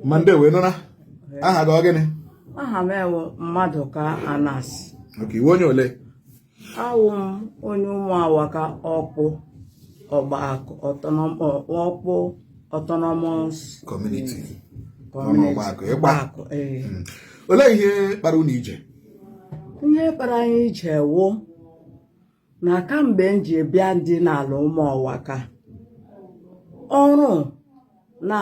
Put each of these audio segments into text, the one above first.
Mma, ndewo, nụna. Aha gị ọ gịnị? Aha m ewu Mmadụka Anas. Ok, iwe onye ole? Awụ m onye Ụmụawaka Ọkpụ Ọgbakụ Ọkpụ Autonomous Community. Community. Ọgbakụ, ịgba. Ọgbakụ, ee. Olee ihe kpara unu ije? Ihe kpara anyị ije wụ na kamgbe m ji bịa ndị n'ala Ụmụawaka, ọrụ na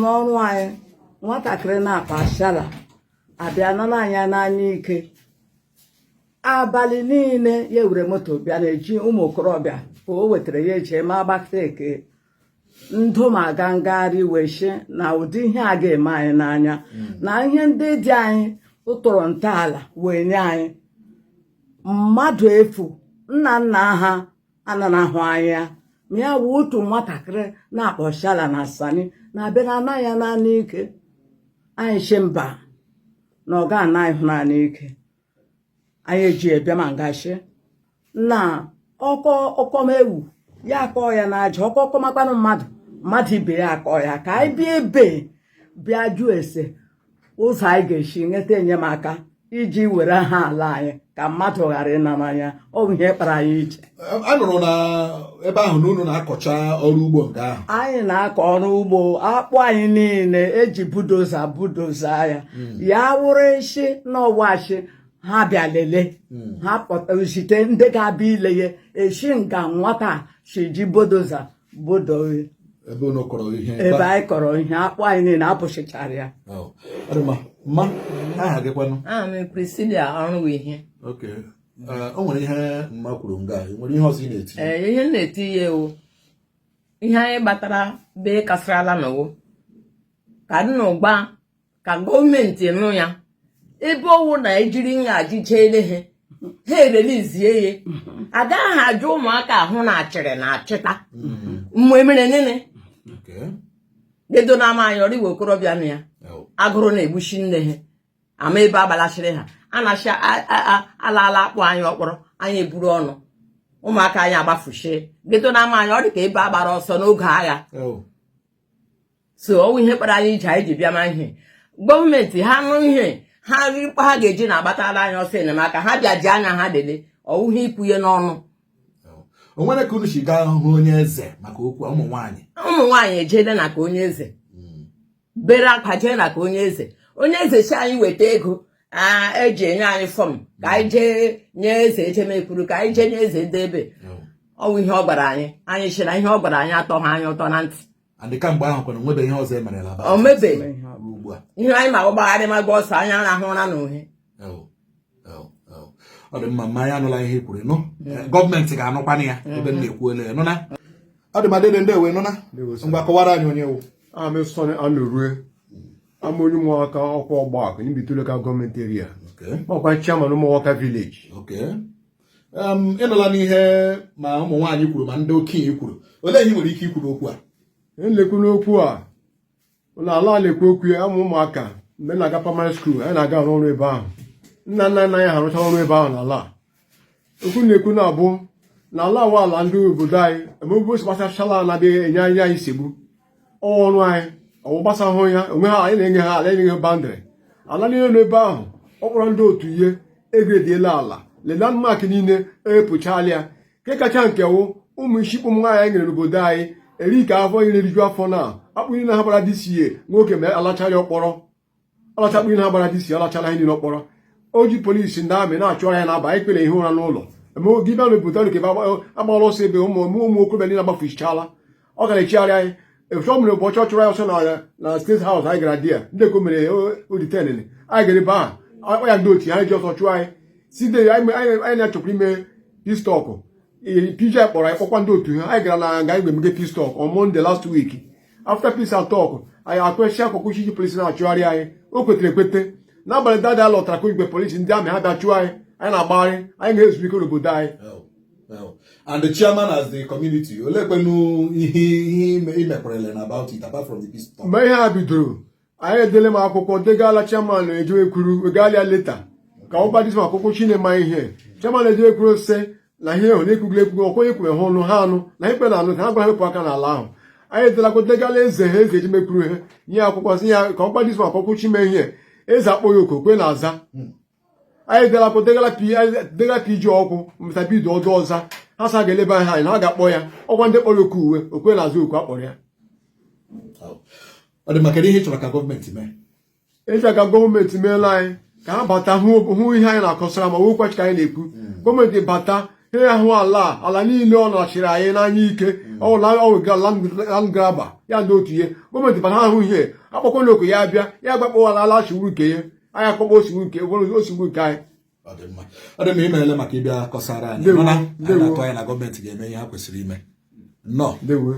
n'ọrụ anyị, nwatakịrị na-akpa shala abịa nara anya n'anya ike abalị niile. Ya were moto bịa na-eji ụmụ okorobịa ka o wetara ya eji eme agbata eke ndụ ma aga ngagharị iwe shi na ụdị ihe a ga-eme anyị n'anya na ihe ndị dị anyị tụrụ ntọala wee nye anyị mmadụ efu, nna nna ha ananahụ anya ma ya wụ otu nwatakịrị na-akpọ shala na sani na-abịa na ana ya naanị ike. Anyị chi mba na ọ ga-ana ịhụnanya ike anyị eji ebịa ma ngashi na ọkọ ọkọmewu ya akọ ya n'aja ọkọ ọkọmakwanụ mmadụ mmadụ ibe ya akọ ya, ka anyị bịa ebe bịa jụọ ese ụzọ anyị ga-esi nweta enyemaka iji were ha ala anyị ka mmadụ ghara ịna n'anya. Ọ bụ ihe kpara anyị iche. A nụrụ na ebe ahụ na unu na-akọcha ọrụ ugbo nke ahụ. Anyị na-akọ ọrụ ugbo akpụ anyị niile eji bulldozer bulldozer ya, ya wụrụ isi n'ọwachi ha bịa lelee ha kpọta zite ndị ga-abịa ile ya esi nga nwata si ji bulldozer bulldoze ebe unu kọrọ ihe. Ebe anyị kọrọ ihe akpụ anyị niile apụchichara ya. Oh, ọ dị mma. Mma, aha gị kwanụ? Aha m Priscilla Ọrụwihe. Ok. O nwere ihe mma kwuru nga, e nwere ihe ọzọ ị na-eti? Ee, ihe m na-eti ihe ewu, ihe anyị gbatara be kasịrala n'ụwụ ka nnụ gba ka gọọmenti nụ ya ebe owu na ejiri ngaji jeele ha, ha erelizie ya, agaghị ajụ ụmụaka ahụ na achịrị na achịta mmụ emere nene. Dedo n'ama anyị ọrịwa okorobịa nụ ya. Agụrụ na-egbuchi nne ha ama ebe agbalachiri ha anachi alaala akpụ anyị ọkpọrọ anyị eburu ọnụ ụmụaka anyị agbafuchie geto n'ama anyị. Ọ dị ka ebe a gbara ọsọ n'oge agha. So ọwụ ihe kpara anyị ije anyị ji bịa ma ihe gọọmenti ha nụ ihe ha rikpa ha ga-eji na-agbatara anyị ọsọ enyemaka ha bịa ji anya ha lele ọwụghị ikwunye n'ọnụ. O nwere ka unu si gaa hụ onye eze maka okwu a, ụmụ nwaanyị? Ụmụ nwaanyị ejele na ka onye eze bere akwa jee na ka onye eze. Onye eze si anyị weta ego a eji enye anyị form ka anyị jee nye eze echemekwuru, ka anyị jee nye eze debe. Ọwụ ihe ọ gwara anyị. Anyị sị na ihe ọ gwara anyị atọ ha anyị ụtọ na ntị. And kamgbe ahụ kwana nwebe ihe ọzọ emerela? O mebe. Ruo ugbu a. Ihe anyị ma gbagharị ma gba ọsọ anyị arahụ ụra na ohe. Oh, oh, oh. Ọ dị mma. Mma, anyị anụla ihe i kwuru nụ. Gọọmenti ga-anụkwanụ ya ebe m na-ekwu ya, nụna. Ọ dị ma dede, ndewe, nụna. Ngwa, kọwara anyị onye wụ. Aha m Sọnị Anọrue ama onye Ụmụaka Ọkwa Ọgbakụ n'Mbaitoli Local Government Area. Ọkwa chairman Ụmụawaka Village. Okay. Ịnụla n'ihe ma ụmụ nwaanyị kwuru ma ndị okenye kwuru. Olee ihe ị nwere ike ikwu n'okwu a? Nlekwu n'okwu a na ala na-ekwu okwu ya ama ụmụaka mgbe m na-aga primary school, anyị na-aga arụ ọrụ ebe ahụ. Nna nna nna anyị ha arụchara ọrụ ebe ahụ n'ala a. Okwu na-ekwu na-abụ na ala awa ala ndị obodo anyị emebe osi gbasachala na-abịa enye anyị anyị nsogbu ọrụ anyị ọwụ gbasahụ ya onwe ha. Anyị na-enye ha ala, enyeghị ha boundary ala niile nọ ebe ahụ. Ọ kpọrọ ndị otu ihe egrediela ala le landmark niile ewepụchala ya. Nke kacha nke wụ ụmụ isi ụmụ nwaanyị anyị nyere n'obodo anyị eri ka afọ iri eriju afọ na akpụ niile ha gbara dịsie nwoke ma alachara ọkpọrọ alacha akpụ niile ha gbara dịsie alachala ihe niile ọkpọrọ. O ji polisi ndị army na-achụ anyị na-aba anyị kpere ihe ụra n'ụlọ eme oge ịbịa n'obodo nke ebe agbala ọsọ ebe ụmụ ụmụ okorobịa niile agbafuchichala. Ọ gara echigharị anyị efu mere ụbọchị ọ chụrụ anyị ọsọ na State House. Anyị gara di ya ndị ko mere oditenene anyị gara ebe ahụ akpa ya ndị otu anyị ji ọsọ chụọ anyị si de anyị anyị na-achọkwa ime peace talk. PG kpọrọ anyị, kpọkwa ndị otu ha. Anyị gara na nga anyị emege peace talk on Monday last week. After peace and talk, anyị akwesị akwụkwọ iji polisi na-achụgharị anyị. O kwetere ekwete n'abalị dada lọtara ka igwe polisi ndị army ha bịa chụọ anyị. Anyị na-agbagharị, anyị ga-ezu ike n'obodo anyị. Oh. And the chairman as the community, olekwenu ihe imekwarele na about it apart from the peace talk? Mgbe ihe a bidoro, anyị edele m akwụkwọ degala chairman Ejewekwuru, wegala letter ka ọ gbadisi m akwụkwọ chinema ihe chairman Ejewekwuru sị na ihe ahụ na-ekwugide ekwugo ọkwa onye kwuru ha ọnụ ha anụ na ikpe na anụ ha gwara wepụ aka n'ala ahụ. Anyị edelakwa degala eze ha, eze ejimekwuru ha nye akwụkwọ sị ya ka ọ gba disma ka ọ kwụchi ime ihe. Eze akpọghị oku okwe na-aza. Anyị delakwa degala PG ọkwụ mta bido ọdụ ọza ha sa ga-eleba anya anyị na ha ga-akpọ ya ọkwa ndị kpọrọ oku uwe okwe na-aza oku akpọrọ ya. Ọ dị mma. Kedu ihe ị chọrọ ka gọọmenti mee? Eji ka gọọmenti meela anyị ka ha bata hụ ihe anyị na-akọsara ma wụkwachi ka anyị na-ekwu. Gọọmenti bata ha ya hụ ala a, ala niile ọ nọchiri anyị n'anya ike ọwụga land grabber ya ndị otu ihe. Gọọmenti bata ha hụ ihe akpọkwana oku ya bịa ya gbakpọ ala chiwuru nke ya anyị akpọkpọ osigbu nke osigbu nke anyị. Ọ dị mma, ọ dị mma. Imeele maka ịbịa kọsara anyị. Ndewo, Nụna anyị ndewo. na-atụ anya na gọọmenti ga-eme ihe ha kwesịrị ime. Nnọọ. Ndewo.